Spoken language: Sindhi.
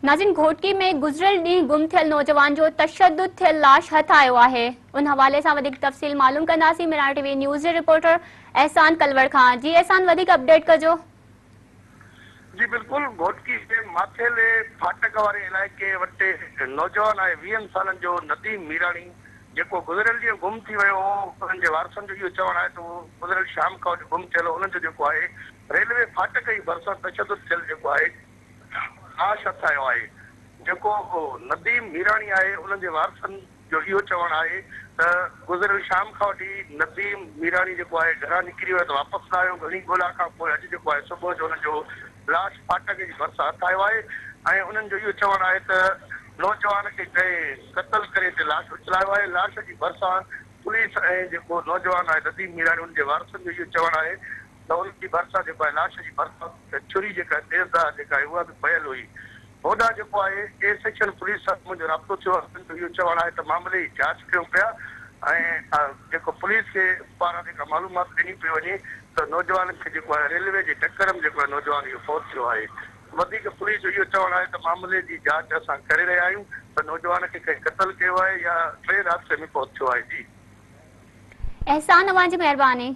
ناظرين گهوٽڪي ۾ گذريل ڏينهن گم ٿيل نوجوان جو تشدد ٿيل لاش هٿ آيو آهي ان حوالي سان وڌيڪ تفصيل معلوم ڪنداسين مهراڻ ٽي وي نيوز جي رپورٽر احسان ڪلوڙ کان جي احسان وڌيڪ اپڊيٽ ڪجو. جي بلڪل گهوٽڪي جي ماٿيلي ڦاٽڪ واري علائقي وٽ نوجوان آهي ويهن سالن جو نديم ميراڻي جيڪو گذريل ڏينهن گم ٿي ويو هو انهن جي وارثن جو اهو چوڻ آهي ته اهو گذريل شام کان وٺي گم ٿيل هو انهن جو جيڪو آهي ريلوي ڦاٽڪ جي ڀرسان تشدد ٿيل جيڪو آهي لاش هٿ آيو آهي، جيڪو نديم ميراڻي آهي، انهن جي وارثن جو اهو چوڻ آهي ته گذريل شام کان وٺي نديم ميراڻي جيڪو آهي گهران نڪري ويو ته واپس نه آيو، گهڻي ڳولا کان پوء اڄ جيڪو آهي صبح جو انهن جو لاش ڦاٽڪ جي ڀرسان هٿ آيو آهي ۽ انهن جو اهو چوڻ آهي ته نوجوان کي ڪنهن قتل ڪري هتي لاش اڇلايو آهي، لاش جي ڀرسان پوليس ۽ جيڪو نوجوان آهي نديم ميراڻي ان جي وارثن جو اهو چوڻ آهي ته ان جي ڀرسان جيڪو آهي لاش جي ڀرسان ڇري جيڪا تيز ڌار جيڪا آهي اها به پيل هئي. هوڏانهن جيڪو آهي اي سيڪشن پوليس سان منهنجو رابطو ٿيو آهي انهن جو اهو چوڻ آهي ته معاملي جي جاچ ڪيون پيا ۽ جيڪو پوليس کي پاران جيڪا معلومات ڏني پئي وڃي ته نوجوان کي جيڪو آهي ريلوي جي ٽڪر ۾ جيڪو آهي نوجوان اهو فوت ٿيو آهي. وڌيڪ پوليس جو اهو چوڻ آهي ته معاملي جي جاچ اسان ڪري رهيا آهيون ته نوجوان کي ڪنهن قتل ڪيو آهي يا ٽرين حادثي ۾ فوت ٿيو آهي جي. احسان اوهان جي مهرباني.